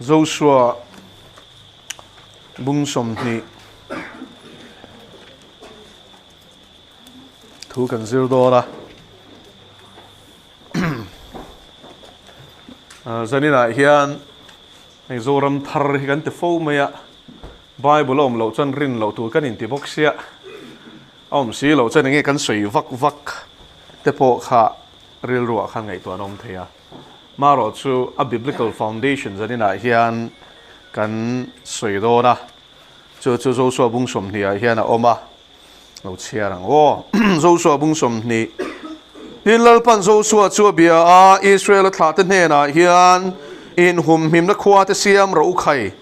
Joshua bung 20 thu kan zir dawn a. Zaninah hian hei Zoram thar hi kan ti fo mai a, Bible a awm loh chuan rin loh tur kan inti bawk sia, a awm si loh chuan enge kan sawi vak vak te pawh kha rilruah khan ngaihtuah an awm thei a. Marawh chu a biblical foundation zaninah hian kan sawi dawn a, chu chu Joshua bung 20 ah hian a awm a. Lo chhiar ang aw. Joshua bung 20. Tin Lalpan Joshua chu a bia a, Israel-a thlahte hnenah hian inhumhimna khua te siam rawh u khai.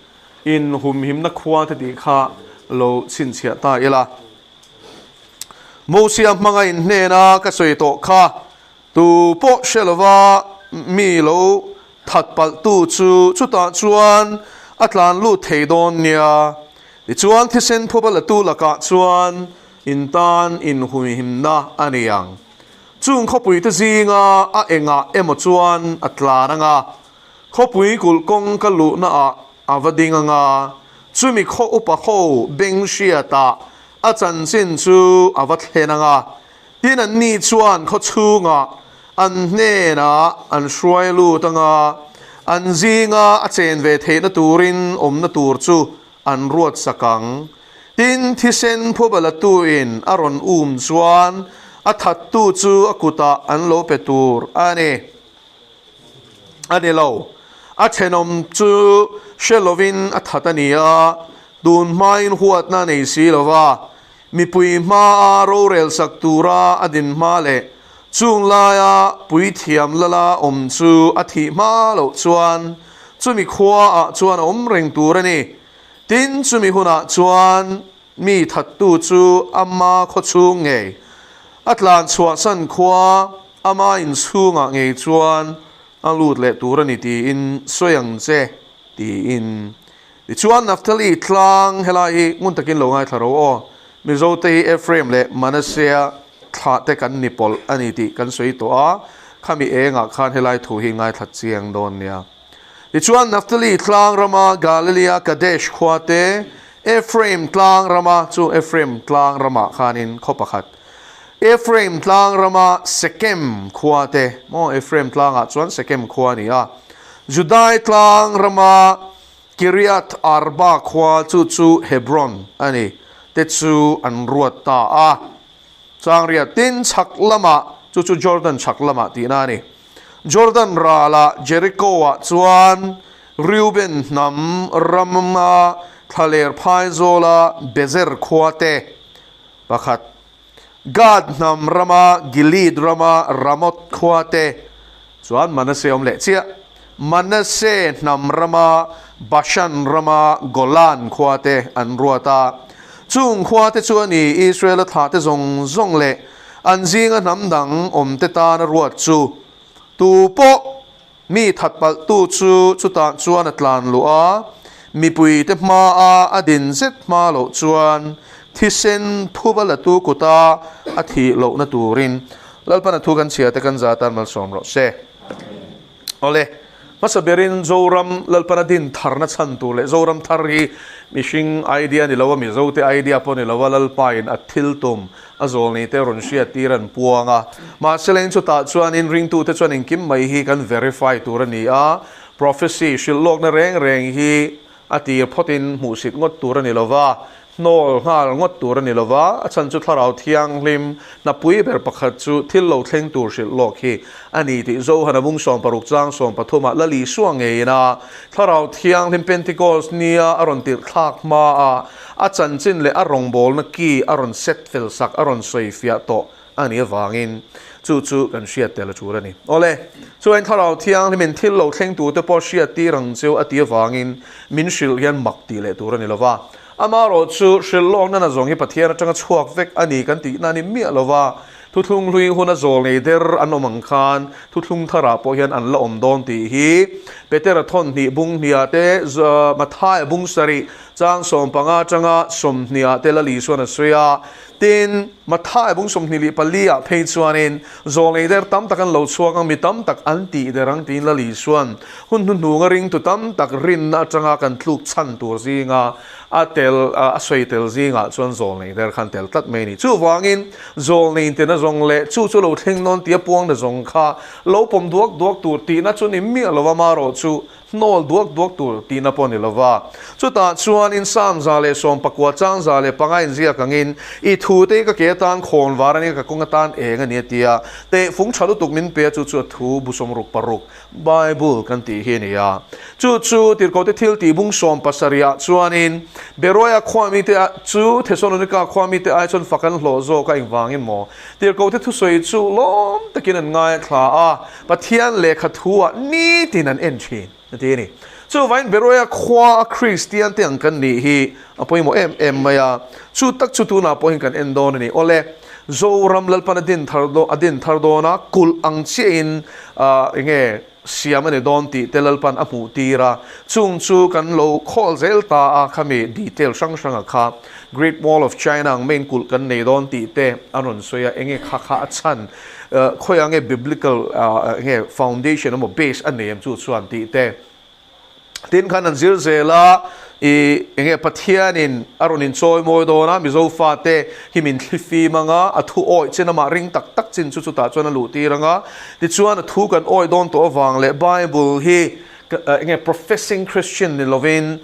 Inhumhimna khua te tih kha lo chhinchhiah ta ila. Mosia hmanga in hnena ka sawi tawh kha tu pawh hre lova mi lo that palh tu chu chutah chuan a tlan lut thei dawn nia. Tichuan thisen phuba la tu lakah chuan in tan inhuihimna a ni ang. Chung khawpui te zinga a engah emaw chuan a tlan anga, khawpui kulh kawng ka luhna ah a va ding anga, chumi khaw upa ho beng hriatah a chanchin chu a va thlen anga, tin anni chuan khaw chhungah an hnenah an hruai lut anga, an zinga a chen ve theihna turin awmna tur chu an ruat sak ang. Tin, thisen phubalatuin a rawn um chuan a thattu chu a kutah an lo pe tur a ni. A ni lo. A thenawm chu hre lovin a that a ni a, tun hmain huatna a nei si lo va, mipui hmaa rorel sak tura a din hma leh chung laia puithiam lala awm chu a thih hma loh chuan chumi khuaah chuan a awm reng tur a ni. Tin, chumi hunah chuan mi thattu chu ama khaw chhung ngei, a tlan chhuahsan khua ama inchhungah ngei chuan a lut leh tur a ni tiin sawi ang che, tiin. Tichuan, Naphtali tlang helai hi ngun takin lo ngaithla ro aw. Mizote hi Ephraim leh Manasseh-a thlahte kan ni pawlh a ni tih kan sawi tawh a, khami engah khan helai thu hi ngaithla chiang dawn nia. Tichuan, Naphtali tlang rama Galilee-a Kadesh khua te, Ephraim tlang rama, chu Ephraim tlang ramah khanin khaw pakhat, Ephraim tlang rama Sekem khua te, maw, Ephraim tlangah chuan Sekem khua a ni a, Judai tlang rama Kiriath Arba khua, chu chu Hebron a ni, te chu an ruat ta a. Changriat tin chhak lamah, chu chu Jordan chhak lamah tihna a ni. Jordan ralah Jericho-ah chuan Reuben hnam rama thlaler phaizawla Bezer khua te pakhat, Gad hnam rama Gilead rama Ramoth khua te chuan Manasseh awm leh chiah. Manasseh hnam rama Bashan rama Golan khua te an ruat a. Chung khua te chu a ni Israel-a thlah te zawng zawng leh An zinga hnam dang awmte tana ruat chu tu pawh mi that palhtu chu chutah chuan a tlan luh a, mipuite hmaa a din zet hma loh chuan thisen phuba latu kuta a thih lohna turin Lalpan a thu kan chhia te kan za tan malsawm rawh se. Awle, hmasa berin Zoram Lalpana din tharna chhan tur leh Zoram thar hi mihring idea ni lo a, Mizote idea pawh ni lo a, Lalpain a thil tum a zawlnei te rawn hriat tir an puang a. Mahse leng chutah chuanin ringtute chuan engkim mai hi kan verify tur a ni a, prophecy hrilh lawkna reng reng hi A tir phawtin hmuhsit ngawt tur a ni lo va, hnawl nghal ngawt tur a ni lo va, a chhan chu Thlarau Thianghlim hnapui ber pakhat chu thil lo thleng tur hrilh lawk hi a ni tih Johana bung 60 chang 13 ah Lal Isua ngeiin a Thlarau Thianghlim Pentecost nia a rawn tirh thlak hma a, a chanchin leh a rawngbawlna ki a rawn set fel sak a rawn sawi fiah tawh a nih avangin chu chu kan hriat tel a tul a ni. Awle, chuan Thlarau Thianghlimin thil lo thleng turte pawh hriat tir ang cheu a tih avangin min hrilh hian mak tih leh tur a ni lo va. Amaherawh chu hrilh lawkna na zawng hi Pathian atanga chhuak vek a ni kan tihna a ni miah lo va, thuthlung hlui huna zawl ngei der an awm ang khan thuthlung tharah pawh hian an la awm dawn tih hi Petera thawn hnih bung hniah te, Mathaia bung sarih chang 15 atanga 20 ah te Lal Isuan a sawi a. Tin, Matthai bung 24 ah phei chuanin zawlnei der tam tak an lo chhuak ang, mi tam tak an tih der ang tiin Lali chuan hun hnuhnunga ringtu tam tak rinna atanga kan tluk chhan tur zinga a tel a sawi tel zingah chuan zawlnei der khan tel tlat mai a ni. Chuvangin zawlnei intina zawng leh chu chu lo thleng nawn tia puang na zawng kha lo pawm duak duak tur tihna chu ni miah lova marawh chu Hnawl duak duak tur tihna pawh a ni lo va. Chutah chuanin Psalm 119 chang 105 inziak angin, I thute hi ka ke atan khawn var a nia, ka kawng atan eng a ni a ti a. Tehfung tha lutuk min pe a, chu chu a thu bu 66 Bible kan tih hi a ni a. Chu chu Tirhkohte thil tih bung 17 ah chuanin Beroia khua mite chu Thesalonika khua mite ai chuan fak an hlawh zawk a, engvangin maw? Tirhkohte thusawi chu lawm takin an ngaithla a. Pathian lehkha thu-ah nitin an en thin, a ti a ni. Chuvain Beroia khua a Kristian te ang kan nih hi a pawimawh em em mai a, chu tak chu tunah pawhin kan en dawn a ni. Awle, Zoram Lalpan a din thar a din thar dawn a, kulh ang chiahin eng nge siam a ni dawn tih te Lalpan a hmuh tir a, chung chu kan lo khawl zel ta a, khami detail hrang hranga kha Great Wall of China ang main kulh kan nei dawn tih te a rawn sawi a, eng nge kha kha a chhan Khawiah nge biblical nge foundation emaw base a nei em chu chuan tih te tin khan an zir zel a, i enge Pathianin a rawn inchawi mawi dawn a, Mizo fate hi min thli fim ang a, a thu awih chin amah ring tak tak chin chu chutah chuan a luh tir ang a, tichuan a thu kan awih dawn tawh avang leh Bible hi enge professing Christian ni lovin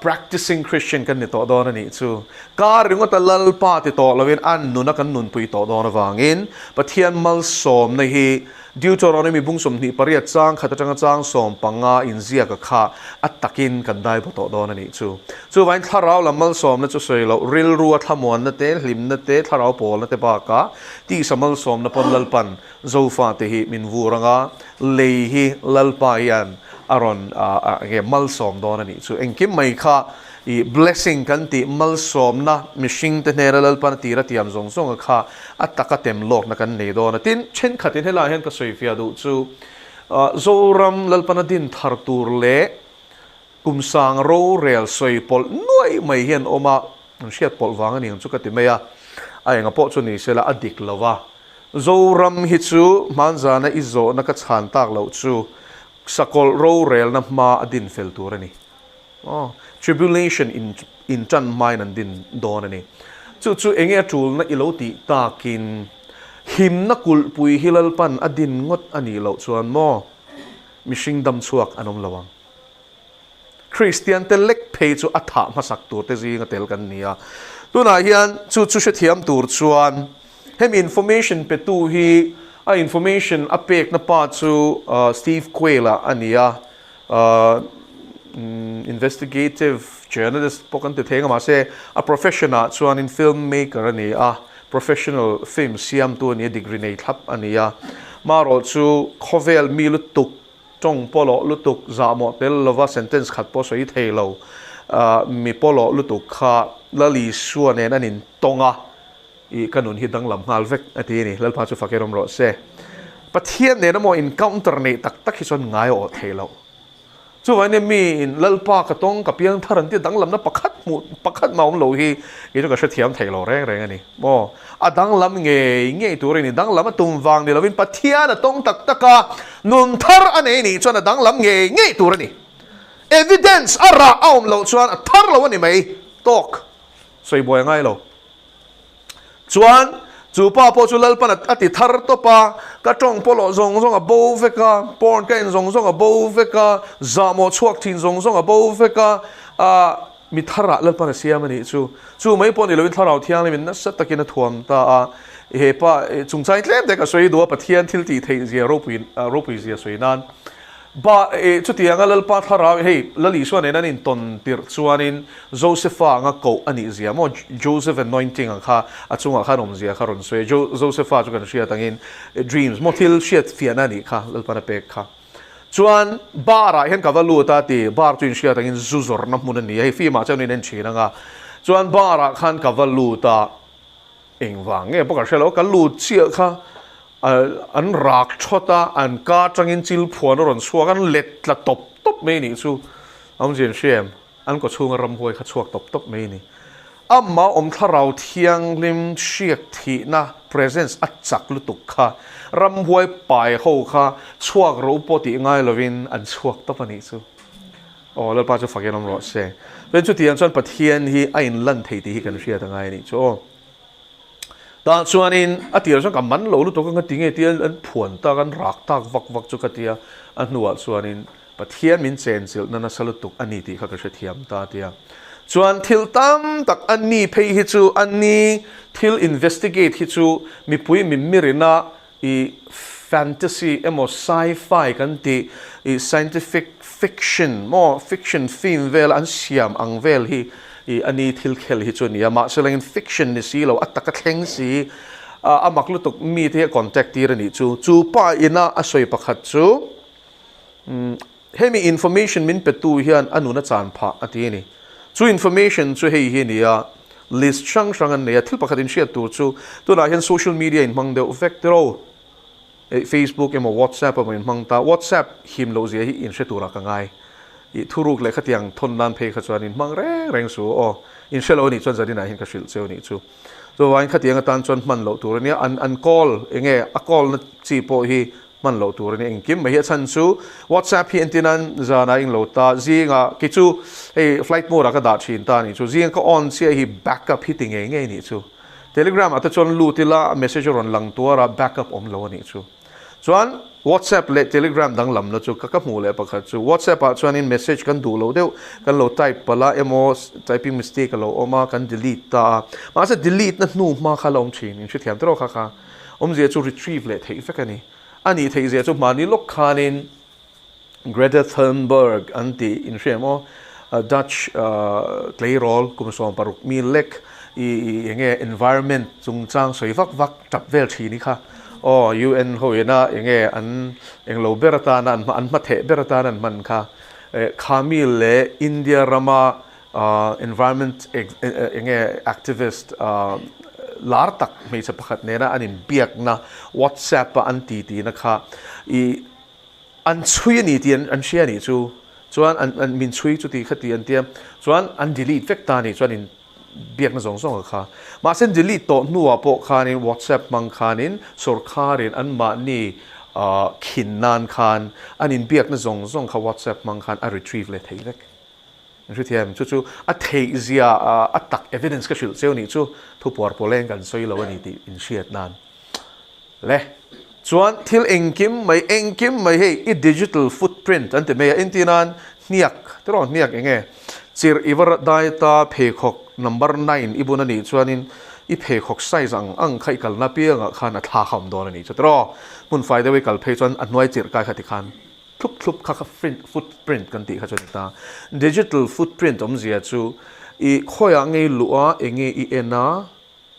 Practicing Christian kan ni tawh dawn a nih chu. Kar ringawta Lalpa ti tawh loin an nuna kan nunpui tawh dawn avangin Pathian malsawmna hi Deuteronomy bung 28 chang khat atanga chang 15 inziaka kha a takin kan dai baw tawh dawn a nih chu. Chuvain thlarau lam malsawmna chu sawi loh, rilrua thlamuanna te, hlimna te, thlarau pawlna te bakah tisa malsawmna pawn Lalpan Zofate hi min vur anga lei hi Lalpa hian a rawn nge malsawm dawn a nih chu. Engkim mai kha i blessing kan tih malsawmna mihringte hnena Lalpan a tir a tiam zawng zawnga kha a taka tem lawkna kan nei dawn a. Tin, thenkhatin helaiah hian ka sawifiah duh chu Zoram Lalpan a din thar tur leh Kum sang rorel sawi pawlh nuaih mai hian awm a, an hriat pawlh vang a ni ang chu ka ti mai a, a enga pawh chu ni sela a dik lo a. Zoram hi chu hmanzana i zawhna ka chhan tak loh chu sakawlh rorelna hma a din fel tur a ni. Aw, tribulation in in tan hmain an din dawn a ni. Chu chu enge a tulna i lo tih takin himna kulhpui hi Lalpan a din ngawt a nih loh chuan maw mihring dam chhuak an awm lo ang. Kristiante lek phei chu a thah hmasak turte zinga tel kan ni a. Tunah hian chu chu hrethiam tur chuan hemi information petu hi a information a pekna pa chu Steve Quayle-a a ni a, investigative journalist pawh kan ti thei ang a, mahse a profession-ah chuanin film maker a ni a, professional film siamtu a ni a, degree nei thlap a ni a. Marawh chu khawvel mi lutuk Tawng pawlawh lutuk zahmawh tel lova sentence khat pawh sawi thei lo. Mi pawlawh lutuk kha Lal Isua nen an intawng a, i ka nun hi danglam nghal vek a ti a ni. Lalpa chu fak erawm rawh se. Pathian nen emaw encounter neih tak tak hi chuan ngai awh thei lo. Chuvangin mi in Lalpa ka tawng ka piang thar an tia danglamna pakhat hmuh pakhat mah awm lo hi kei chu ka hrethiam thei lo reng reng a ni. Maw? A danglam ngei ngei tur a ni. Danglam a tum vang ni lovin Pathian a tawng tak tak a, nun thar a nei nih chuan a danglam ngei ngei tur a ni. Evidence a rah a awm loh chuan a thar lo a ni mai. Tawk sawi buai a ngai lo. Chuan chu pa pawh chu Lalpan a ti thar tawp a, ka tawng pawlawh zawng zawng a bo vek a, porn ka en zawng zawng a bo vek a, zahmawh chhuak thin zawng zawng a bo vek a, ah mi tharah Lalpan a siam a nih chu. Chu mai pawh ni loin Thlarau Thianghlimin nasa takin a thuam ta a, he pa chungchang tlem te ka sawi duh a, Pathian thil tih theih zia ropui ropui zia sawi nan. Ba, e, chutianga Lalpa Thlarau, hei, Lal Isua nen an intawn tirh chuanin Josepha anga koh a nih zia maw? Joseph anointing ang kha a chungah khan awmzia kha rawn sawi a. Jo, Josepha chu kan hriat angin dreams maw thil hriat fiahna a nih kha Lalpan a pek kha. Chuan bar ah hian ka va lut a ti, bar chu inhriat angin zu zawrhna hmun a ni a, hei film ah chuan in en thin anga. Chuan bar ah khan ka va lut a. Engvang nge pawh ka hre lo, ka lut chiah kha an rak thawt a, an ka atangin chil phuan a rawn chhuak, an let tla tawp tawp mai nih chu. Awmzia an hria em? An kawchhunga ramhuai kha chhuak tawp tawp mai a ni. Amah awm thlarau thianghlim hriak thihna, presence, a chak lutuk kha ramhuai pai ho kha chhuak ro pawh tih ngai lovin an chhuak tawp a nih chu. Aw Lalpa chu fakin awm rawh se. Chuan chutiang chuan Pathian hi a inlan thei tih hi kan hriat a ngai a nih chu aw. Tah chuanin a tirah chuan ka man lo lutuk a, nga tinge tia an phuan tak an rak tak vak vak chu ka tia, a hnuah chuanin Pathian min chenchilhna nasa lutuk a ni tih kha ka hrethiam ta tia. Chuan thil tam tak a ni phei hi chu a ni thil investigate hi chu mipui mimmirina i fantasy emaw sci-fi kan tih i scientific fiction maw fiction film vel an siam ang vel hi i a ni thil khel hi chu a ni a. Mahse langin fiction ni si lo a taka thleng si a mak lutuk mite hi a contact tir a nih chu. Chu pa ina a sawi pakhat chu Hemi information min petu hian a nun a chan phah a ti a ni. Chu information chu hei hi a ni a, list hrang hrang an nei a, thil pakhat inhriat tur chu tunah hian social media inhmang deuh vek tiraw, Facebook emaw WhatsApp emaw inhmang ta, WhatsApp him loh zia hi inhre turah ka ngai. I thuruk leh khatiang thawn nan phei kha chuan inhmang reng reng su aw, inhre lo a nih chuan zaninah hian ka hrilh cheu a nih chu. Chuvangin khatiang atan chuan hman loh tur a nia, an an call enge a call na chi pawh hi hman loh tur a ni. Engkim mai hi a chhan chu WhatsApp hi entin an zanah eng lo ta zingah kei chu hei flight mode ah ka dah thin ta a nih chu zinga ka on chiah hi backup hi ti ngei ngei a nih chu. Telegram ah te chuan lut ila message a rawn lang tuar a backup awm lo a nih chu. Chuan WhatsApp leh Telegram danglamna chu ka ka hmuh leh pakhat chu WhatsApp ah chuanin message kan duh lo deuh kan lo type palh a emaw typing mistake a lo awm a kan delete ta a mahse delete na hnu hma kha la awm thin in hrethiam tawh kha kha. Awmzia chu retrieve leh theih vek a ni. A nih theih zia chu mahni lawk khanin Greta Thunberg an tih in hria em aw? Dutch tleirawl kum 16 mi lek i eng nge environment chungchang sawi vak vak tap vel thin i kha aw UN ho ina eng nge an englo ber atana an an hmatheh ber atana an hman kha khami leh India rama Environment eng nge activist lar tak hmeichhe pakhat nena an inbiakna WhatsApp a an ti tihna kha i an chhui a ni tih an hria a nih chu chuan an min chhui chu tih kha tih an tia chuan an delete vek ta a nih chuan in biakna zawng zawng a kha mahse an delete tawh hnuah pawh khanin WhatsApp hmang khanin sawrkharin anmahni khin nan khan an inbiakna zawng zawng kha WhatsApp hmang khan a retrieve leh thei vek. An hrethiam, chu chu a theih zia a tak evidence ka hrilh cheu nih chu thupuar pawleng kan sawi lo a ni tih in hriat nan le. Chuan thil engkim mai engkim mai hei i digital footprint an ti mai a, entir nan hniak tiraw hniak eng nge chirh i va dai ta pheikhawk number nine i bun a nih chuanin i pheikhawk size ang ang kha i kalna piangah khan a thlak a awm dawn a nih chu tiraw hmun fai deuh i kal phei chuan a hnuai chirh kai kha tikhan Thlup thlup kha kha footprint kan tih kha chu a ni ta. Digital footprint awmzia chu i khawiah nge i luh a, eng nge i en a,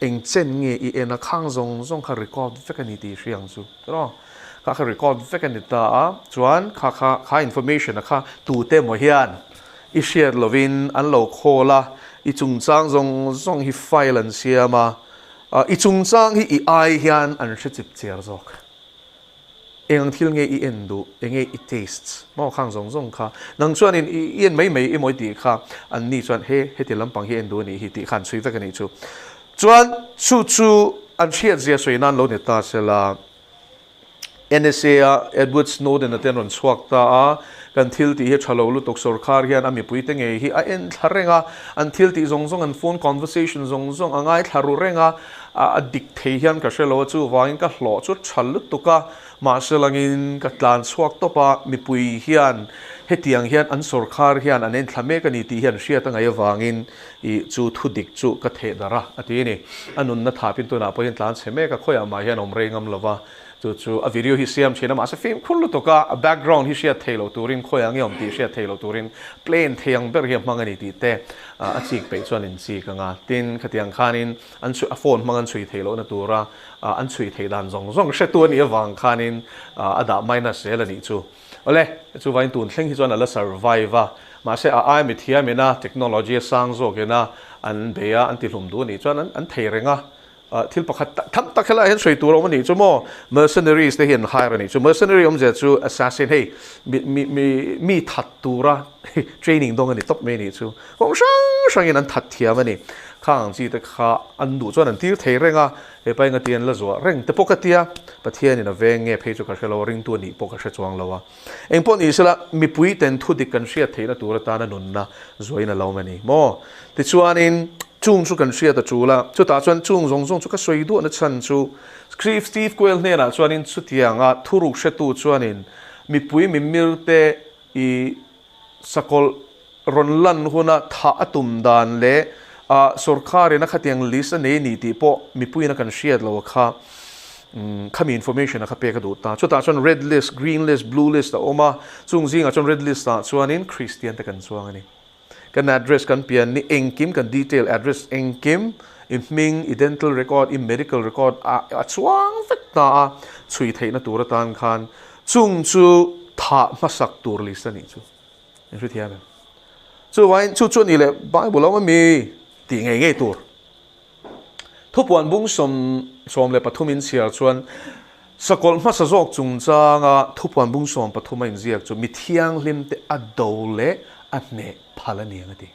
eng chen nge i en a, khang zawng zawng kha record vek a ni tih i hria ang chu. Tiraw? Kha kha record vek a ni ta a, chuan kha kha kha information a kha tute emaw hian i hriat lovin an lo call a, i chungchang zawng zawng hi file an siam a, i chungchang hi i ai hian an hre chip chiar zawk. Eng thil nge i en duh? Eng nge i tastes? Maw khang zawng zawng kha. Nang chuanin i en mai mai i mawi tih kha an ni chuan he heti lampang hi en duh a nih hi tih kha an chhui vek a nih chu. Chuan chu chu an hriat zia sawi nan lo ni ta sela NSA a Edward Snowden a te an rawn chhuak ta a, kan thil tih hi a tha lo lutuk sawrkhar hian a mipui te ngei hi a en thla reng a, an thil tih zawng zawng an phone conversation zawng zawng a ngaithla ru reng a, A dik thei hian ka hre lo a, chuvangin ka hlawh chu tha lutuk a, mahse langin ka tlan chhuak tawp a, mipui hian hetiang hian an sawrkhar hian an enthla mek a ni tih hian hriat a ngaih avangin ih chu thu dik chu ka theh darh a, a ti a ni. A nunna thapin tunah pawhin tlan chhe mek a, khawiah mah hian awm rei ngam lo va, chu chu a video hi siam thin a, mahse fimkhur lutuk a, a background hi hriat thei loh turin khawiah nge awm tih hriat thei loh turin plane thei ang ber hi a hmang a ni tih te a chik peih chuan in chik ang a, tin khatiang khanin An chhui, a phone hmang an chhui theih lohna tura an chhui theih dan zawng zawng hretu a nih avang khanin a dah minus zel a nih chu. Awle, chuvangin tun thleng hi chuan a la survive a, mahse a ai mithiam ina technology a sang zawk ina an bei a, an tihlum duh a nih chuan an thei reng a. Thil pakhat tham tak helaiah hian sawi tur a awm a nih chu maw? Mercenaries te hi an hire a nih chu. Mercenary awmzia chu assassin, hei mi mi mi mi that tura training dawng a ni tawp mai a nih chu. Kawng hrang hrangin an that thiam a ni. Khang ang chi te kha an duh chuan an tir thei reng a, he pa enga ti an la zuah reng te pawh ka tia, Pathianin a veng nge phei chu ka hre lo a, ringtu a nih pawh ka hre chuang lo a. Eng pawh ni sela, mipui ten thu dik kan hriat theihna tur atana nunna zuain a lo awm a ni maw? Tichuanin chung chu kan hriat a tul a, chutah chuan chung zawng zawng chu ka sawi duahna chhan chu Steve Quayle hnenah chuanin chutianga thuruk hretu chuanin mipui mimirte i sakawlh rawn lan huna thah a tum dan leh ah sorkarin a khatiang list a nei ni tih pawh mipuiin a kan hriat lo a kha khami information a kha pek a duh ta. Chutah chuan red list, green list, blue list a awm a, chung zingah chuan red list ah chuanin Kristian te kan chuang a ni. Kan address kan pian ni engkim kan detail address engkim i hming, i dental record, i medical record a a chuang vek ta a, chhui theihna tur atan khan chung chu thah hmasak tur list a nih chu. In hrethiam em? Chuvain chu chu a nih leh Bible a awm ami tih ngei ngei tur. Thupuan bung 13 in chhiar chuan sakawlh hmasa zawk chungchanga thupuan bung 13 a inziak chu mi thianghlim te a do leh a hneh phal a ni ang a ti.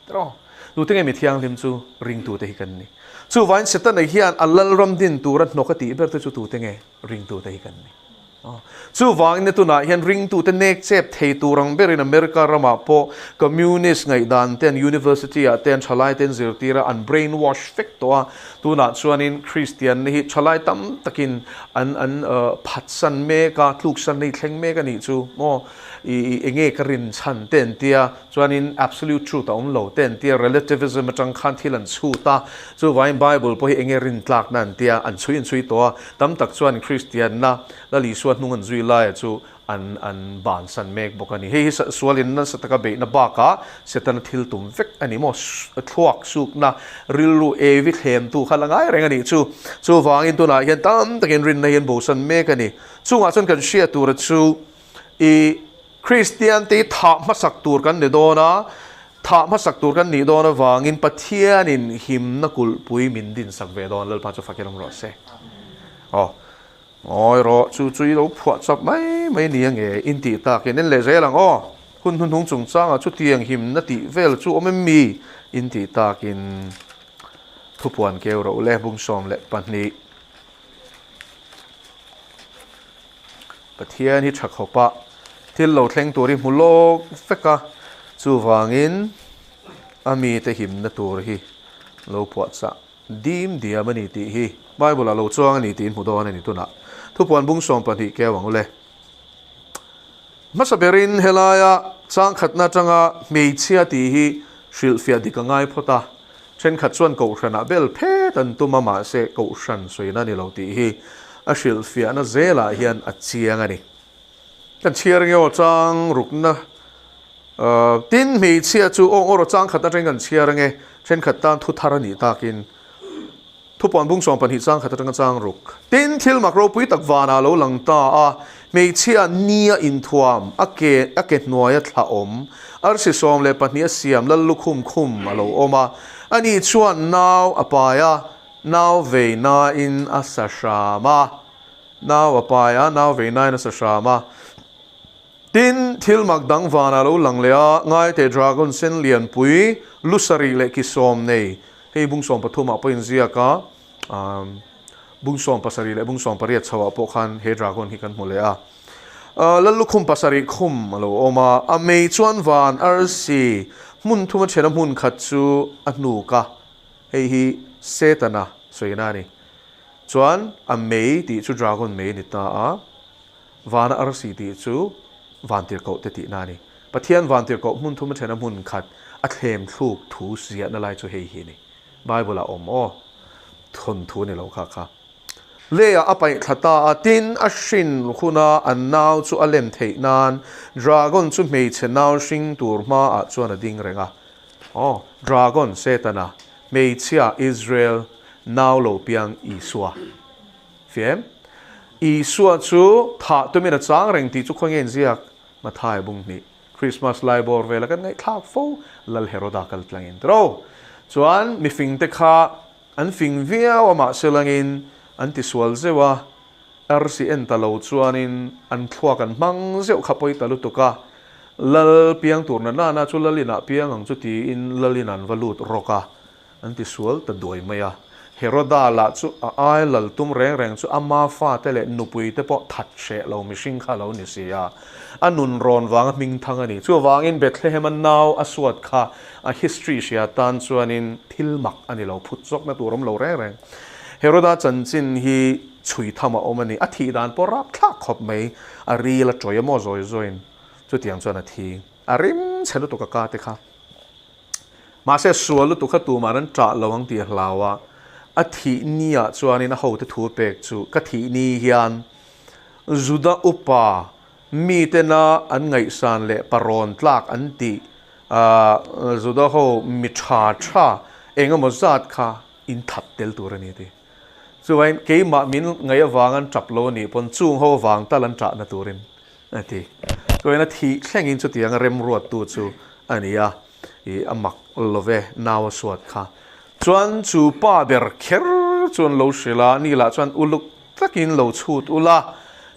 Tiraw? Tute nge mi thianghlim chu ringtute hi kan ni. Chuvain Setana hian a lalram din tura hnawk a tih ber te chu tute nge ringtute hi kan ni. Chuvangin tunah hian ringtute nek chep thei tur ang berin America ramah pawh Communist ngaihdan te an University ah te an thalai te an zirtir a, an brain wash vek tawh a. Tunah chuanin Kristian hi thalai tam takin an an phatsan mek a, tluksan hi thleng mek a nih chu maw? I enge ka rin chhan te an tia, chuanin absolute truth a awm lo te an tia, relativism atang khan thil an chhut a, chuvangin Bible pawh hi enge rin tlakna an tia, an chhui an chhui tawh a, tam tak chuan Kristianna Lal Isua hnung an zui laia chu an an bansan mek bawk a ni. Hei hi sualin nasa taka beihna bakah Setana thil tum vek a ni maw? Thluak sukna rilru evi thlemtu kha la ngai reng a nih chu. Chuvangin tunah hian tam takin rinna hi an bosan mek a ni. Chungah chuan kan hriat tura chu I Kristiante hi thah hmasak tur kan ni dawn a, thah hmasak tur kan nih dawn avangin Pathianin himna kulhpui min dinsak ve dawn, Lalpa chu fakin awm rawh se. Aw, ngawi rawh, chu chu i lo phuah chap mai mai ni ange, in tih takin en leh zel ang aw, hun hnuhnung chungchangah chutiang himna tih vel chu awm em mi? In tih takin thupuan keu rawh u le, bung 12. Pathian hi tha khawp a, thil lo thleng tur hi hmu lawk vek a, chuvangin a mite himna tur hi lo phuahchah dim diam a ni tih hi Bible ah lo chuang a ni tiin hmu dawn a ni tunah. Thupuan bung 12 keu ang ule. Hmasa berin helaia changkhatna atanga hmeichhia tih hi hrilhfiah dik a ngai phawt a, Thenkhat chuan Kohhranah bel phet an tum a, mahse Kohhran sawina ni lo tih hi a hrilhfiahna zelah hian a chiang a ni. Kan chhiar nge aw chang rukna tin hmeichhia chu aw ngaw rawh chang khat atangin kan chhiar ange, thenkhat tan thu thar a nih takin Thupuan bung 12 chang khat atanga chang ruk. Tin thil mak ropui tak vanah lo lang ta a, hmeichhia nia inthuam a ke a ke hnuaia thla awm, arsi 12 a siam lal lukhum khum a lo awm a, ani chuan nau a pai a, nau vei nain a sa hram a, nau a pai a, nau vei nain a sa hram a. Tin, thil mak dang vanah lo lang leh a, ngaite dragon sen lianpui, lu sarih leh ki sawm nei, hei bung 13 ah pawh inziak a, bung 17 leh bung 18 chho ah pawh khan he dragon hi kan hmu leh a. Lal lukhum pasarih khum a lo awm a, a mei chuan van arsi hmun thuma thena hmun khat chu a hnuk a, hei hi Setana sawina a ni. Chuan a mei tih chu dragon mei a ni ta a. Vana arsi tih chu vantirhkoh te tihna a ni. Pathian vantirhkoh hmun thum a thena hmun khat a thlem thluk thu ziahna lai chu hei hi a ni. Bible ah awm aw. Thawn thu a ni lo kha kha. Leiah a paih thla ta a, tin a hrin huna an nau chu a lem theih nan dragon chu hmeichhe nau hring tur hmaah chuan a ding reng a. Aw, dragon, Setana, hmeichhia, Israel, nau lo piang Isua. Fiam. Isua chu thah tumin a chang reng tih chu khawnge inziak? Mathai bung hnih. Christmas lai bawr vela kan ngaihthlak fo Lal Heroda kal tlangin tiro. Chuan mifing te kha an fing viau a mahse langin an tisual zeuh a, arsi en ta lo chuanin an thluak an hmang zeuh kha pawi ta lutuk a, Lal piang tur na nana chu Lal inah piang ang chu tiin Lal in an va lut rawk a. An ti sual ta duai mai a. Heroda lah chu a ai lal tum reng reng chu ama fate leh nupui te pawh that hreh lo mihring kha a lo ni si a. A nun rawn vanga hming thang a ni. Chuvangin Bethlehem-a nau a suat kha a history hria tan chuanin thil mak a ni lo, phut zawkna tur awm lo reng reng. Heroda chanchin hi chhui tham a awm a ni. A thih dan pawh rapthlak khawp mai. A ril a tawih a maw zawi zawiin chutiang chuan a thi. A rim chhe lutuk a ka te kha. Mahse, sual lutuk kha tumah an ṭah lo ang tih a hlau a, a thih niah chuanin a hote thu pek chu, Ka thih ni hian Juda upa mitena an ngaihsan leh parawn tlak an tih Juda ho mi ṭha ṭha eng emaw zat kha in that tel tur a ni a ti. Chuvangin keimah min ngaih avang an ṭap lo a nih pawn chung ho avang tal an ṭahna turin A ti. Chuan a thih thlengin chutiang a remruattu chu a ni a, ih a mak lo ve, nau a suat kha. Chuan chu pa ber kher chuan lo hrilh a, ni lah chuan uluk takin lo chhut ula,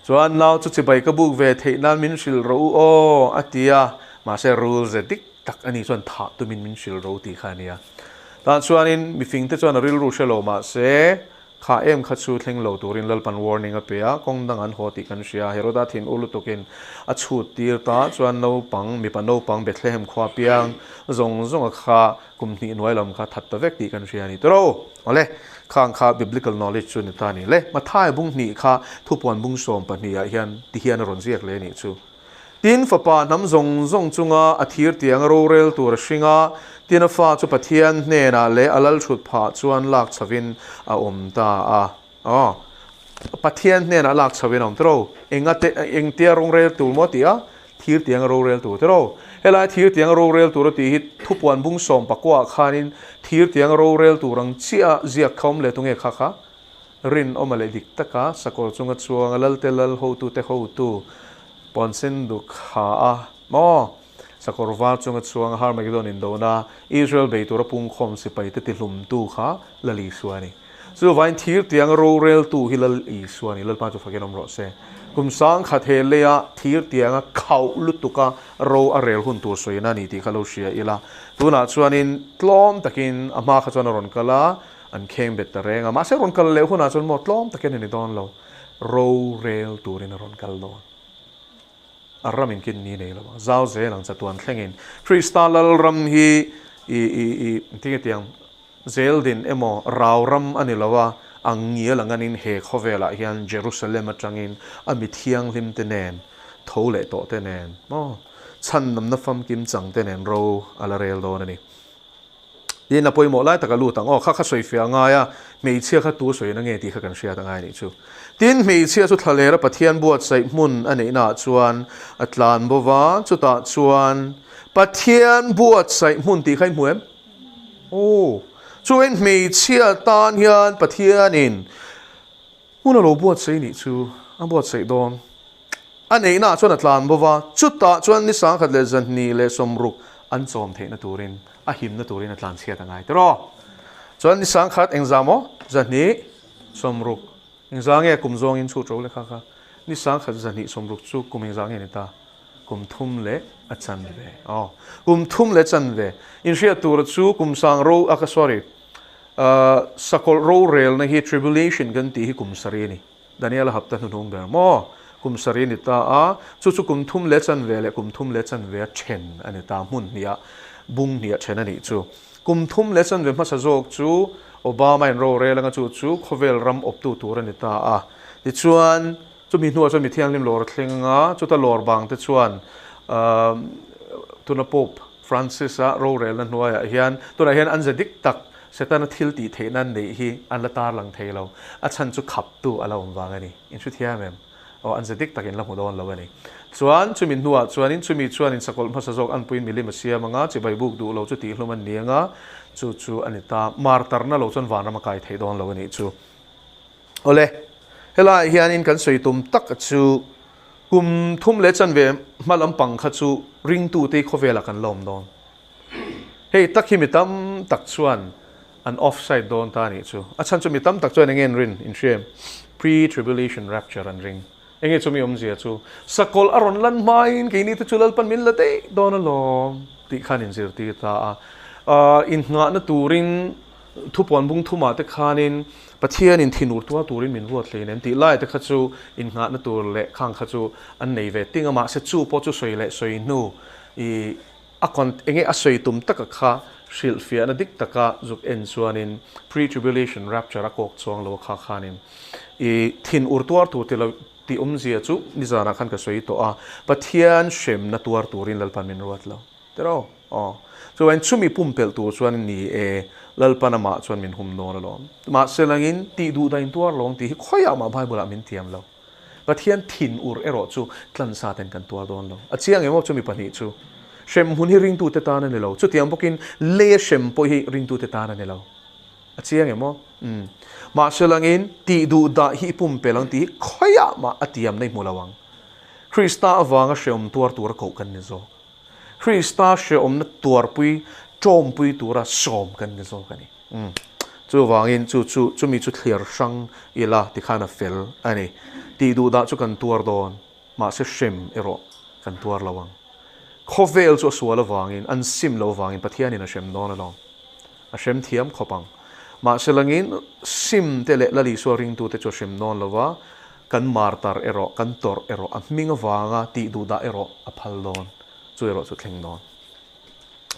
chuan nau chu chibai ka buk ve theih nan min hrilh rawh u aw, a ti a, mahse rul ze dik tak a ni chuan thah tumin min hrilh ro tih kha a ni a. Tah chuanin mifingte chuan a rilru hre lo mahse Kha em kha chu thleng lo turin Lalpan warning a pe a, kawng dang an haw tih kan hria. Heroda thin u lutukin a chhut tir ta chuan naupang, mipa naupang Bethlehem khua piang zawng zawnga kha kum hnih hnuai lam kha that ta vek tih kan hria a ni. Tiro! Awle, khang kha biblical knowledge chu ni ta a ni. Le, Mathai bung hnih kha thupuan bung 12 ah hian ti hian a rawn ziak leh a nih chu. Tin, Fapa hnam zawng zawng chunga a thir tiang a rorel tur a hring a, tin a fa chu Pathian hnenah leh a lal thut phah chuan lak chhovin a awm ta a. Aw, Pathian hnenah lak chhovin a awm tiro. Enga te, engtia rongrel tur maw tih a? Thir tiang a rorel tur tiro. Helai thir tiang a rorel tur a tih hi thupuan bung 19 ah khanin thir tiang a rorel tur ang chiah a ziak kha awm leh tunge kha kha? Rinawma leh dik taka sakawr chunga chuanga Lalte Lal hotute hotu Puansen duk ha a maw? Sakawr var chunga chuanga Harmagedon indona Israel bei tura pungkhawm sipaite tihlumtu kha Lal Isua a ni. Chuvain thir tianga roreltu hi Lal Isua a ni. Lalpa chu fakin awm rawh se. Kum 1000 he leia thir tianga khauh lutuka ro a rel hun tur sawina a ni tih kha lo hria ila. Tunah chuanin tlawm takin a hma kha chuan a rawn kal a. An kheng bet ta reng a, mahse rawn kal leh hunah chuan maw tlawm takin a ni dawn lo, rorel turin a rawn kal dawn. A ram in kin ni nei lo ang, zau zel ang chatuan thlengin. Krista Lalram hi i i i tinge tiang zeldin emaw rau ram a ni lo a, ang ngial anganin he khawvelah hian Jerusalem atangin a mi thianghlim te nen, tho leh tawh te nen maw chhandamna famkim chang te nen ro a la rel dawn a ni. Tin, a pawimawh lai tak a lut ang. Aw, kha kha sawifiah a ngai a, hmeichhia kha tu sawiin a nge tih kha kan hriat a ngai anih chu. Tin, hmeichhia chu thlalera Pathian buatsaih hmun a neihnaah chuan a tlan bo va, chutah chuan Pathian buatsaih hmun tih kha i hmu em? Aw, chuan hmeichhia tan hian Pathianin hmun a lo buatsaih nih chu a buatsaih dawn. A neihnaah chuan a tlan bo va, chutah chuan ni 1260 an chawm theihna turin, a himna turin a tlan chhiat a ngai tiraw? Chuan ni 1000 engzah maw? 260. Engzah nge kum zawngin chhut ro lekha kha? Ni 1260 chu kum engzah nge ni ta? Kum thum leh a chanve. Aw, kum thum leh chanve. Inhriat tura chu kum sang ro, a ka sorry, sakawlh rorelna hi tribulation kan tih hi kum sarih a ni. Daniela hapta hnuhnung ber maw? Kum sarih a ni ta a, chu chu kum thum leh chanve leh kum thum leh chanve a then a ni ta, hmun hniah, bung hniah then a nih chu. Kum thum leh chanve hmasa zawk chu Obama in rorel anga chu chu khawvel ram awptu tur a ni ta a. Tichuan, chumi hnuah chuan mi thianghlim lawr a thleng anga, chuta lawr bang te chuan tuna Pope Francis-a rorelna hnuaiah hian tunah hian an ze dik tak Setana thil tih theihna an neih hi an la tarlang thei lo. A chhan chu khaptu a la awm vang a ni. In hre thiam em? Aw, an ze dik takin la hmu dawn lo a ni. Chuan, chumi hnuah chuanin chumi chuanin sakawlh hmasa zawk anpuiin milim a siam ang a, chibai buk duh lo chu tihhlum an ni ang a, chu chu a ni ta. Martarna lo chuan vanram a kai thei dawn lo a nih chu. Awle, helaiah hianin kan sawi tum tak chu kum thum leh chanve hma lampang kha chu ringtute hi khawvelah kan la awm dawn. Hei tak hi mi tam tak chuan an offside dawn ta a nih chu. A chhan chu mi tam tak chuan enge an rin? In hria em? Pre-tribulation rapture an ring. Enge chu mi awmzia chu? Sakawlh a rawn lan hmain keini te chu Lalpan min la daih dawn alawm tih khan inzirtir ta a. Innghahna turin. Thupuan bung thumah te khanin Pathianin thinur tuar turin min ruat hlein em tih lai te kha chu innghahna tur leh khang kha chu an nei ve ting a, mahse chu pawh chu sawi leh sawi hnu i a con enge a sawi tum taka kha hrilhfiahna dik taka zuk en chuanin pre-tribulation rapture a kawk chuang lo a kha khanin i thinur tuar tur ti lo tih awmzia chu nizanah khan ka sawi tawh a, Pathian hremna tuar turin Lalpan min ruat lo. Tiraw? Aw. Chuvain chumi pumpelh tur chuan ni e, Lalpan amah chuan min hum dawn alawm. Mahse langin tih duh dain tuar lawng tih hi khawiah mah Bible-ah min tiam lo. Pathian thin ur erawh chu tlansa ten kan tuar dawn lo. A chiang em aw chumi pahnih chu? Hrem hun hi ringtute tan a ni lo. Chutiang bawkin lei a hrem pawh hi ringtute tan a ni lo. A chiang em aw? Umm. Mahse langin tih duh dah hi i pumpelh ang tih hi khawiah mah a tiam na i hmu lo ang. Krista avanga hrehawm tuar tura koh kan ni zawk. Krista hrehawmna tuarpui tawmpui tura sawm kan ni zawk a ni. Umm. Chuvangin chu chu chumi chu thliar hrang ila tikhan a fel a ni. Tih duh dah chu kan tuar dawn, mahse hrem erawh kan tuar lo ang. Khawvel chu a sual avangin, an sim lo avangin Pathianin a hrem dawn alawm. A hrem thiam khawp ang. Mahse langin sim te leh Lal Isua ringtute chu a hrem dawn lo va, kan martar erawh, kan tawrh erawh, a hming avanga tih duh dah erawh a phal dawn. Chu erawh chu thleng dawn.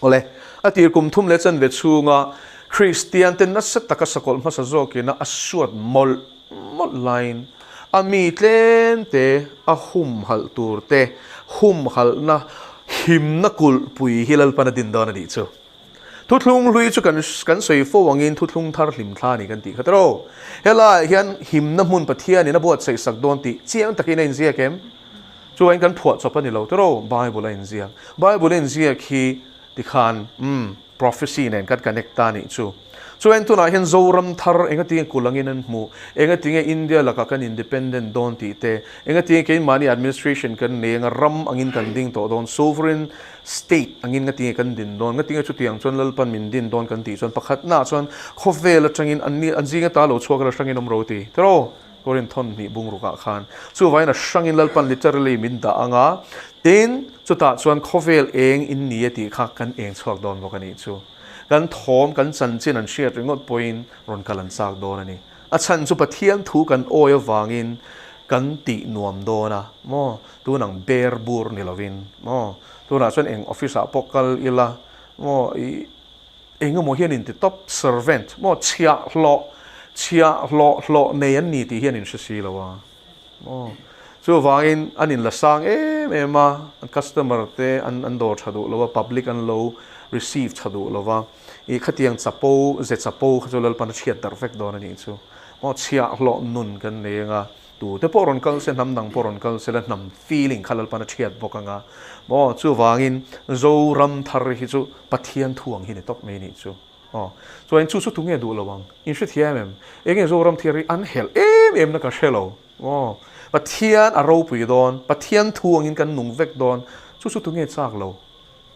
Awle, a tir kum thum leh chanve chhunga Kristian te nasa taka sakawlh hmasa zawkina a suat mawlh mawlh laiin a mi tlem te a humhalh tur te humhalhna himna kulhpui hi Lalpan a din dawn a nih chu. Thuthlung hlui chu kan kan sawi fo angin thuthlung thar hlim thla a ni kan tih kha tiraw? Helaiah hian himna hmun Pathianin a buatsaih sak dawn tih chiang takin a inziak em? Chuvain kan phuah chawp a ni lo tiraw? Bible a inziak. Bible a inziak hi tikhan umm prophecy nen kan connect ta a nih chu. Chuvain tunah hian Zoram thar engatinge kulh angin an hmuh, engatinge India lakah kan independent dawn tih te, engatinge keimahni administration kan nei anga ram angin kan ding tawh dawn, sovereign State angin ngatinge kan din dawn, ngatinge chutiang chuan Lalpan min din dawn kan tih chuan pakhatnaah chuan khawvel atangin an ni an zinga ta lo chhuak ila hrangin awm ro ti tiraw Korin thawn hnih bungrukah khan chuvangin a hrangin Lalpan literally min dah anga tin chutah chuan khawvel eng in ni e tih kha kan eng chhuak dawn bawk a nih chu kan thawm kan chanchin an hriat ringawt pawhin rawn kal an chak dawn a ni. A chhan chu Pathian thu kan awi avangin kan tih nuam dawn a maw? Tun ang ber bur ni lovin maw? Tunah chuan eng office ah pawh kal ila maw i eng emaw hian in ti top servant maw chhiahhlawh chhiahhlawh hlawh nei an ni tih hian in hre si lo a maw? Chuvangin an in la sang em em a, an customer te an an dawr tha duh lo a, public an lo receive tha duh lo va. I khatiang chapo, ze chapo kha chu Lalpan a chhiat darh vek dawn a nih chu. Maw chhiahhlawh nun kan nei anga, tute pawh rawn kal se, hnam dang pawh rawn kal se la hnam feeling kha Lalpan a chhiat bawk anga. Maw chuvangin Zoram thar hi chu Pathian thu ang hi ni tawp mai nih chu. Aw chuan chu chu tunge duh lo ang? In hrethiam em? Enge Zoram thar hi an helh em em na ka hre lo. Aw Pathian a ropui dawn, Pathian thu angin kan nung vek dawn, chu chu tunge chak lo?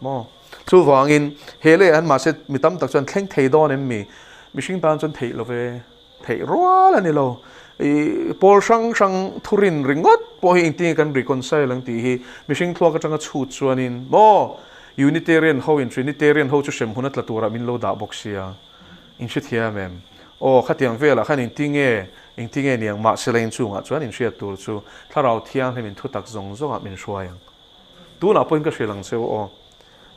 Maw? Chuvangin, he leh an mahse mi tam tak chuan thleng thei dawn em mi? Mihring tan chuan theih lo ve, theih rual a ni lo. I pawl hrang hrang thurin ringawt pawh hi engtin nge kan reconcile ang tih hi mihring thluak atanga chhut chuanin maw? Unitarian ho in Trinitarian ho chu hremhmun a tla turah min lo dah bawk sia. In hrethiam em? Aw, khatiang velah khan engtin nge, engtin nge niang mahse la inchungah chuan inhriat tur chu Thlarau Thianghlim in thutak zawng zawngah min hruai ang. Tunah pawhin ka hrilh ang cheu aw.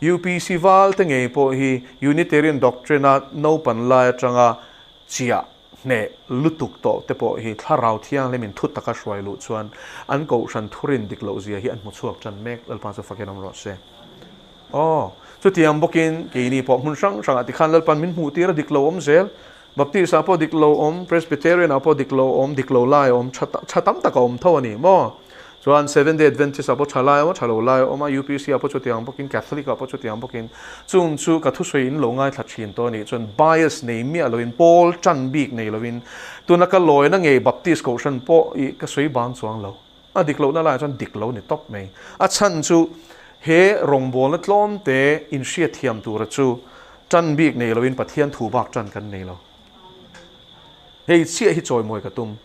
UPC val te ngei pawh hi Unitarian Doctrine a naupan lai atanga chiah hneh lutuk tawh te pawh hi Thlarau Thianghlim in thu taka hruai luh chuan an kohhran thurin dik loh zia hi an hmu chhuak tan mek Lalpa chu fakin awm rawh se. Aw, chutiang bawkin keini pawh hmun hrang hrangah tikhan Lalpan min hmuh tir a dik lo awm zel. Baptist ah pawh dik lo awm, Presbyterian ah pawh dik lo awm, dik lo lai a awm, tha tha tam tak a awm tho a ni maw? Chuan Seventh Day Adventist ah pawh tha lai a awm a, tha lo lai a awm a, UPC ah pawh chutiang bawkin, Catholic ah pawh chutiang bawkin, chung chu ka thusawi in lo ngaithla thin tawh a nih chuan bias nei miah loin, pawl tan bik nei loin, tuna ka lawina ngei Baptist kohhran pawh ih ka sawi bang chuang lo. A dik lohna laiah chuan dik lo ni tawp mai. A chhan chu he rawngbawlna tlawmte inhriatthiam tura chu tan bik nei loin Pathian thu bak tan kan nei lo. Hei chiah hi chawimawi ka tum.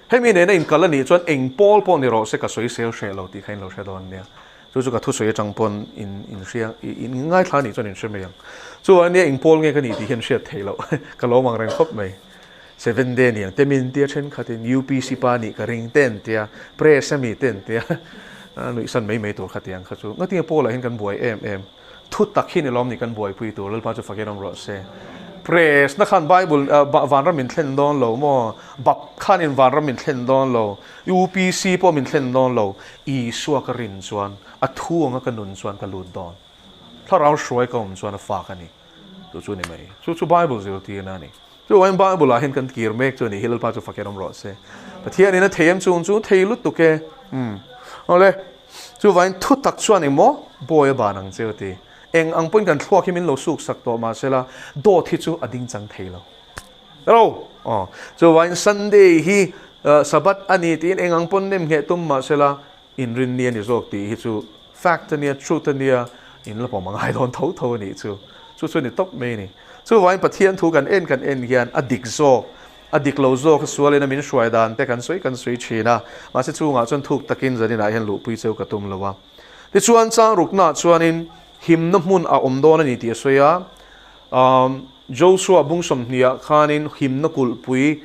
Hemi nena inkal a nih chuan eng pawl pawh ni rawh se ka sawi sel hreh lo tih kha in lo hre dawn nia. Chu chu ka thusawi atang pawn in in hria in ngaithla anih chuan in hre mai ang. Chu ania eng pawl nge ka nih tih hian hriat theih loh ka lawm ang reng khawp mai. Seven day ni ang te min tia thenkhatin UPC pa nih ka ring te an tia, press ami te an tia nuihsan mai mai tur kha tiang kha chu. Ngatinge Paul-ah hian kan buai em em. Thu tak hi ni lawm ni kan buaipui tur, Lalpa chu fakin awm rawh se. Press na khan Bible vanram min thlen dawn lo maw? Bap khanin vanram min thlen dawn lo, UPC pawh min thlen dawn lo, Isua ka rin chuan, a thu anga ka nun chuan ka lut dawn. Thlarau hruai ka awm chuan a fak a ni. Chu chu ni mai. Chu chu Bible zirtirna a ni. Chuvain Bible ah hian kan kir mek chu a ni hi, Lalpa chu fakin awm rawh se. Pathianin a thei em chung chu thei lutuk e. Umm. Awle, chuvain thu tak chuan engmaw bawi a ban ang che u ti. Eng ang pawhin kan thluak hi min lo suk sak tawh mahsela dawt hi chu a ding chang thei lo. Hello! Aw. Chuvain Sunday hi Sabbath a ni tiin eng ang pawn nem ngheh tum mahsela inrinni a ni zawk tih hi chu fact a nia, truth a nia, in la pawm a ngai dawn tho tho a nih chu. Chu chu a ni tawp mai a ni. Chuvain Pathian thu kan en kan en hian a dik zawk, a dik lo zawk a sualin a min hruai dan te kan sawi kan sawi thin a, mahse chungah chuan thuk takin zaninah hian luhpui cheu ka tum lo a. Tichuan changruknaah chuanin himna hmun a awm dawn a ni tih a sawi a, Joshua bung sawmhniah khanin himna kulhpui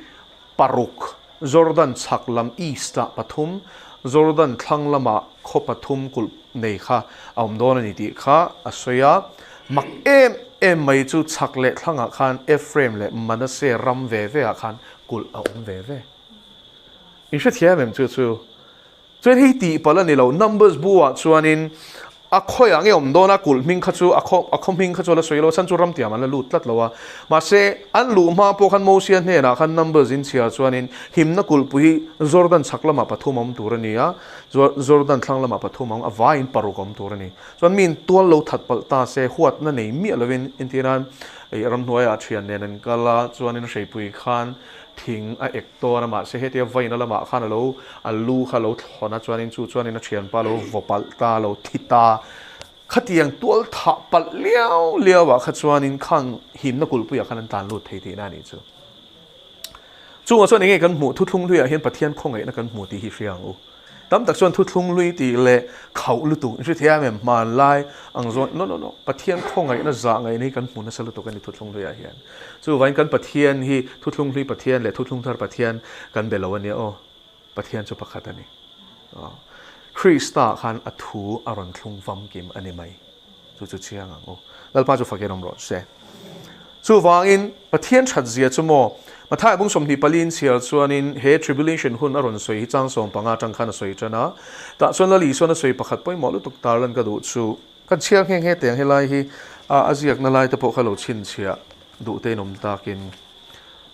paruk, Jordan chhak lam east-ah pathum, Jordan thlang lamah khaw pathum kulh nei kha a awm dawn a ni tih kha a sawi a. Mak em em mai chu chhak leh thlangah khan Ephraim leh Manasseh ram ve ve ah khan kulh a awm ve ve. In hrethiam em chu chu? Chuan hei tih palh a ni lo, Numbers bu ah chuanin a khawiah nge awm dawn a, kulh hming kha chu a khaw a khaw hming kha chu a la sawi lo, chhan chu ramtiam an la lut tlat lo a. Mahse, an luh hma pawh khan Mosia hnenah khan Numbers in chhiar chuanin himna kulhpui hi Jordan chhak lamah pathum a awm tur a ni a, Jordan thlang lamah pathum a awm, a vaiin paruk a awm tur a ni. Chuan miin tual lo that palh ta se, huatna nei miah lovin entirnan ramhnuaiah thian nen an kal a, chuanin hreipui khan thing a ek tawn a, mahse hetia vaina lamah khan a lo a lu kha a lo thlawn a, chuanin chu chuanin a thianpa a lo vaw palh ta, a lo thi ta. Khatiang tual thah palh liau liau ah kha chuanin khang himna kulhpuiah khan an tlan lut thei tihna a nih chu. Chungah chuan enge kan hmuh thuthlung hluiah hian Pathian khawngaihna kan hmu tih hi hria ang u. Tam tak chuan thuthlung hlui tih leh khauh lutuk in hrethiam em hmanlai ang zawn no no no Pathian khawngaihna zah ngaihna hi kan hmu nasa lutuk a ni thuthlung hluiah hian. Chuvain kan Pathian hi thuthlung hlui Pathian leh thuthlung thar Pathian kan be lo a nia aw. Pathian chu pakhat a ni. Aw. Krista khan a thu a rawn thlung famkim a ni mai. Chu chu chiang ang u. Lalpa chu fakin awm rawh se. Chuvangin, Pathian that zia chu maw? Matthai bung 24 in chhiar chuanin he tribulation hun a rawn sawi hi chang 15 atang khan a sawi tan a. Tah chuan Lal Isuan a sawi pakhat pawimawh lutuk tarlan ka duh chu. Kan chhiar nghe nghe teh ang helai hi a ziakna lai te pawh kha lo chhinchhiah duh te in awm takin.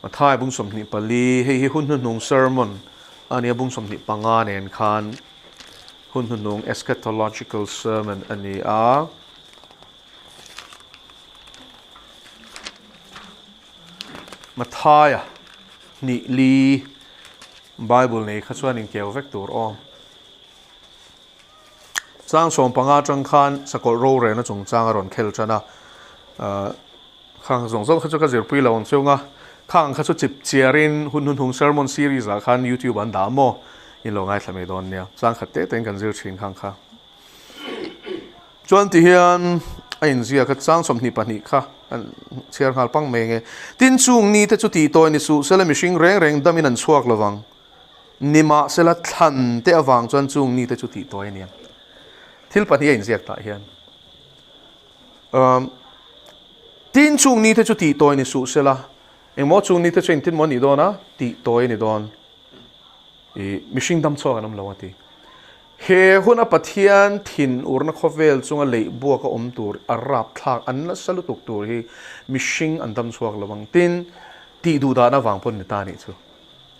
Matthai bung 24 hei hi hun hnuhnung sermon a nia bung 25 nen khan hun hnuhnung eschatological sermon a ni a. Mathaia hnih li Bible nei kha chuan inkeu vek tur aw. Chang 15 atang khan sakawlh rorelna chungchang a rawn khel tan a. Khang zawng zawng kha chu ka zirpui lo ang chung a, khang kha chu chip chiarin hun hunhung sermon series ah khan YouTube an dah maw? In lo ngaithla mai dawn nia. Chang khat te tein kan zir thin khang kha. Chuan ti hian a inziak a, chang 22 kha an chhiar nghal pang mai nge. Tin chung ni te chu tih tawi ni suh sela mihring reng reng damin an chhuak lovang. Nimahsela thlan te avang chuan chung ni te chu tih tawi a ni ang. Thil pahnih a inziak tah hian. Tin chung ni te chu tih tawi ni suh sela, engmaw chung ni te chu engtin maw a nih dawn a, tih tawi a ni dawn. I mihring dam chhuak an awm lo a ti. He huna Pathian thin urna khawvel chunga leih buak a awm tur a rap thlak an nasa lutuk tur hi mihring an dam chhuak lo ang. Tin, tih duh dahna vang pawn ni ta a nih chu.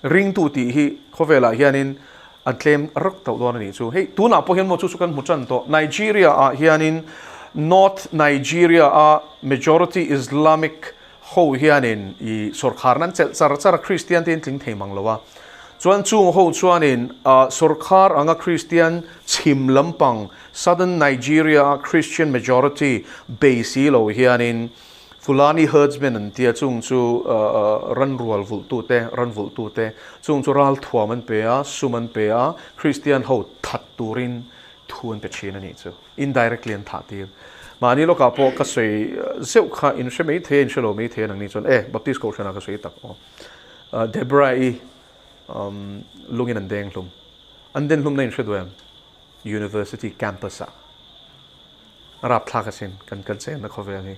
Ringtu tih hi khawvelah hianin an tlem rak tauh dawn a nih chu. Hei tunah pawh hian maw chu chu kan hmu tan tawh. Nigeria ah hianin North Nigeria a majority Islamic ho hianin i sawrkharna an chelh char char a, Christian te in tling thei mang lo a. Chuan chung ho chuanin sawrkhar anga Christian chhim lampang Southern Nigeria a Christian majority bei si lo hianin Fulani herdsmen an tia chung chu ran rual vulhtute, ran vulhtute chung chu ralthuam an pe a, sum an pe a, Kristian ho that turin Thu an pe thin a nih chu. Indirectly an thah tir. Mahni lawkah pawh ka sawi zeuh kha in hre mai thei a, in hre lo mai thei a nangni chuan e Baptist Kohhranah ka sawi tak aw. Deborah-i lungin an deng hlum. An den hlumna in hre duh em? University campus ah. A rapthlak asin kan kan chenna khawvel hi.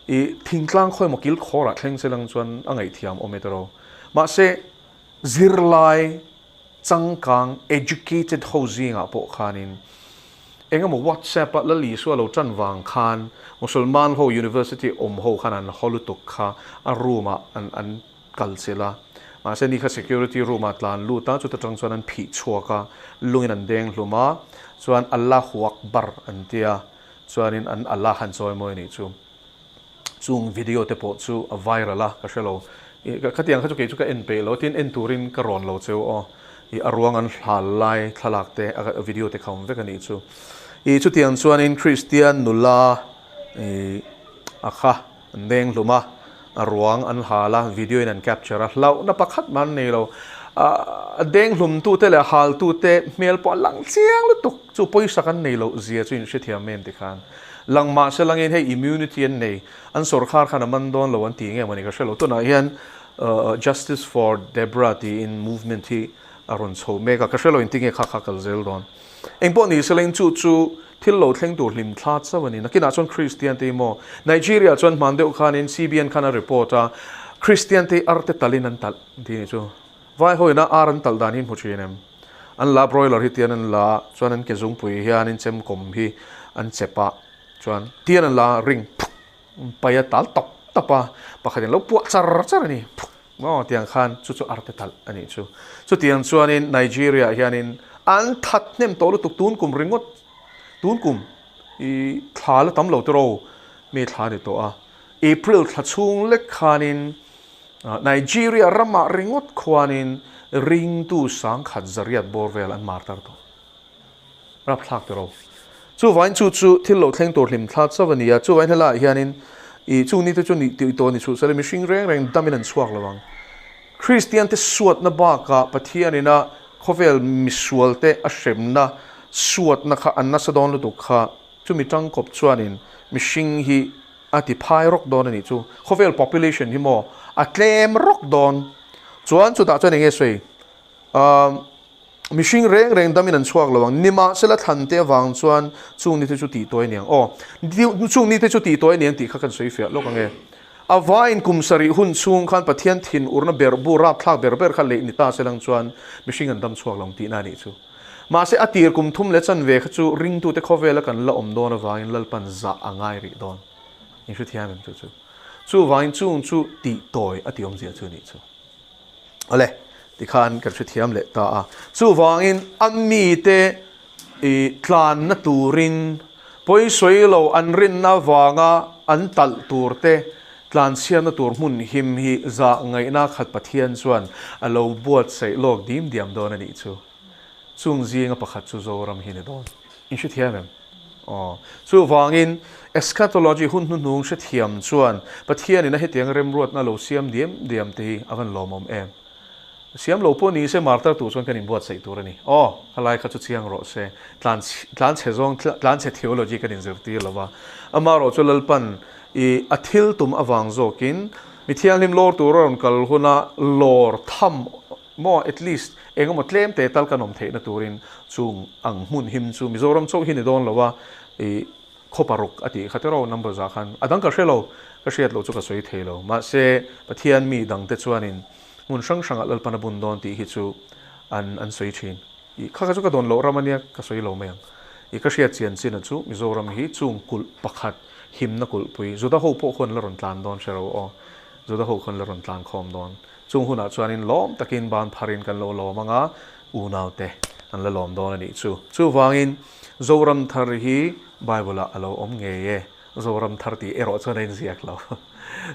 I thingtlang khawi emaw kil khawrah thleng se lang chuan a ngaihthiam awm e tawrh. Mahse zirlai changkang educated ho zingah pawh khanin engemaw WhatsApp ah Lal Isua lo tan vang khan Musalman ho university awm ho khan an haw lutuk kha a room ah an an kal chilh a, mahse ni kha security room ah tlan lut a, chuta tang chuan an phih chhuak a, lungin an deng hlum a, chuan Allahu Akbar an tia, chuanin an Allah han chawi mawi anih chu. Chung video te pawh chu a viral a, ka hre lo. Ih khatiang kha chu kei chu ka en peih lo, tin en turin ka rawn lo cheu aw. Ih a ruang an hal lai thlalak te a video te kha awm vek a nih chu. Ih chutiang chuanin Kristian nula ih a kha an deng hlum a, a ruang an hal a, video in an capture a, hlauhna pakhat mah an nei lo. A deng hlum tute leh a hal tute hmel pawh a lang chiang lutuk chu pawisa kan nei loh zia chu inhrethiam em tikhan. Lang mahse langin hei immunity an nei, an sawrkhar khan a man dawn lo an ti nge mawni ka hre lo. Tunah hian Justice for Debra tiin movement hi a rawn chho mek a, ka hre lo engtin nge kha kha kal zel dawn. Engpawh ni sela in chu chu thil lo thleng tur hlim thla chauh a ni. Nakinah chuan Christian te hi maw Nigeria chuan hman deuh khanin CBN khan a report a, Christian te hi arte talin an talh an ti ni chu. Vai hoina ar an talh dan hi hmu thin em? An la broiler hi tian an la chuan an ke zungpui hianin chemkawm hi an chep a chuan tian an la ring phuk pai a tal tawp tawp a pakhatin lo puah char char a ni phuk maw tiang khan chu chu arte talh a nih chu. Chutiang chuanin Nigeria ah hianin an that hnem tawh lutuk tun kum ringawt tun kum i thla la tam lo tiraw mi thla a ni tawh a April thla chhung lek khanin Nigeria ramah ringawt khuanin ringtu sangkhat zariat bawr vel an mar tar tawh. Rapthlak tiraw. Chuvain chu chu thil lo thleng tur hlim thla chauh a ni a, chuvain helaiah hianin ih chung nite chu nih tih tawh a ni chhuh sela mihring reng reng damin an chhuak lo ang. Kristiante suatna bakah Pathianin a khawvel misualte a hremna suatna kha an nasa dawn lutuk kha chumi tangkawp chuanin mihring hi A ti phai rawk dawn a nih chu. Khawvel population hi maw a tlem rawk dawn. Chuan chutah chuan enge sawi? Umm mihring reng reng damin an chhuak lo ang. Nimahsela thlan te avang chuan chung nite chu tih tawi a ni ang. Aw, chung nite chu tih tawi a ni ang tih kha kan sawi fiah lawk ang e. A vain kum sarih hun chhung khan Pathian thin urna ber bu rapthlak ber ber kha leih ni ta se lang chuan mihring an dam chhuak lo ang tihna a nih chu. Mahse a tir kum thum leh chanve kha chu ringtute khawvela kan la awm dawn avangin Lalpan zah a ngai rih dawn. In hrethiam em chu chu. Chuvangin chung chu tih tawi a ti awmzia chu nih chu. Awle, tikhan kan hrethiam leh ta a. Chuvangin a mite i tlanna turin pawisawi lo an rinna avanga an talh tur te tlanchhiatna tur hmun him hi zah ngaihna khat Pathian chuan a lo buatsaih lawk dim diam dawn a nih chu. Chung zinga pakhat chu Zoram hi ni dawn. In hrethiam em? Aw. Chuvangin, eschatology hun hnuhnung hrethiam chuan Pathianin a hetiang remruatna lo siam diam diam te hi a van lawmawm em? Siam lo pawh ni se martar tur chuan kan inbuatsaih tur a ni. Aw, khalai kha chu chiang rawh se. Tlan tlanchhe zawng tlanchhe theology kan inzirtir lo va. Amaherawh chu Lalpan i a thil tum avang zawkin mi thianghlim lawr tur a rawn kal huna lawr tham Maw at least eng emaw tlem te tal kan awm theihna turin chung ang hmun him chu Mizoram chauh hi ni dawn lo a, i khaw paruk a tih kha tiraw number zah khan a dang ka hre lo, ka hriat loh chu ka sawi thei lo. Mahse Pathian mi dang te chuanin hmun hrang hrangah Lalpan a bun dawn tih hi chu an an sawi thin. I kha kha chu ka dawn loh ram ania ka sawi lo mai ang. I ka hriat chian chin a chu Mizoram hi chung kulh pakhat himna kulhpui Juda ho pawh khuan la rawn tlan dawn hre ro aw. Juda ho khuan la rawn tlan khawm dawn. Chung hunah chuanin lawm takin ban pharin kan lo lawm ang a, unaute an la lawm dawn a nih chu. Chuvangin Zoram thar hi Bible-ah a lo awm ngei e. Zoram thar tih erawh chuan a inziak lo.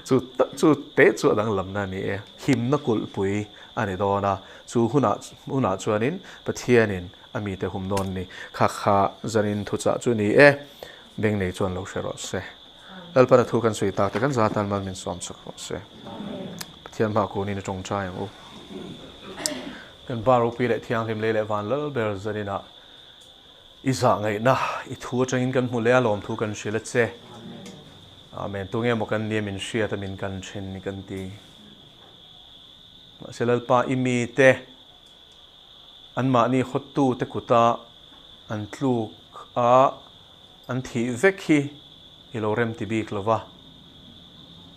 Chu chu te chu a danglamna a ni e. Himna kulhpui a ni dawn a, chu hunah hunah chuanin Pathianin a mite hum dawn a ni. Kha kha zanin thuchah chu ni e. Beng nei chuan lo hre rawh se. Lalpana thu kan sawi tak te kan za tan mal min sawm chak rawh se. Pathian hma kunin i tawngtai ang u. Kan Pa ropui leh thianghlim lei leh van lal ber zaninah. I zah ngaihna i thu atangin kan hmu leh a, lawmthu kan hrilh a che. Amen. Tunge maw kan nia min hriat a min kan thin ni kan ti. Mahse Lalpa i mite anmahni hawttute kuta an tluk a an thih vek hi i lo rem ti bik lo va.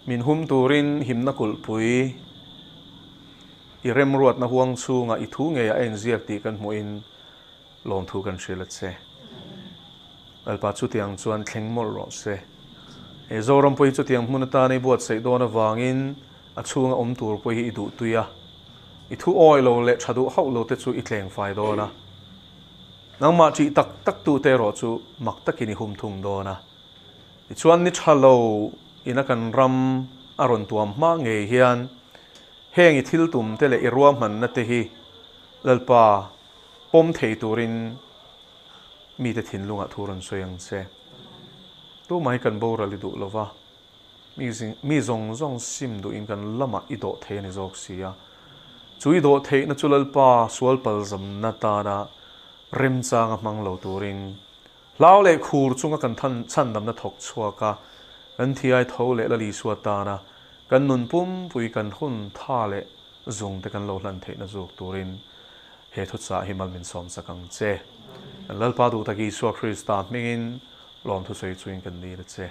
Min hum turin himna kulhpui i remruatna huang chhungah i thu ngeiah a inziak tih kan hmuhin Lawmthu kan hrilh a che. Lalpa chutiang chuan thleng mawlh rawh se. He Zoram pawh hi chutiang hmun atana i buatsaih dawn avangin a chhunga awm tur pawh hi i duh tui a. I thu awi lo leh tha duh hauh lo te chu i tleng fai dawn a. Nangmah ṭih tak tak tu te erawh chu mak takin i hum thung dawn a. Tichuan ni tha lo ina kan ram a rawn tuam hma ngei hian heng i thil tum te leh i ruahmanna te hi Lalpa Pawm thei turin mite thinlungah thu rawn sawi ang che. Tumah hi kan boral i duh lova, mi zawng zawng sim duhin kan lamah i dawh thei a ni zawk si a. Chu i dawh theihna chu Lalpa sual palzamna tana remchanga hmang lo turin hlau leh khur chunga kan chhandamna thawk chhuak a, kan thiai tho leh Lal Isua tana kan nun pumpui kan hun tha leh Zung te kan lo hlan theihna zawk turin he thuchah hi mal min sawm sak ang che. Kan Lalpa duh tak Isua Krista hmingin lawmthu sawi chuin kan dil a che.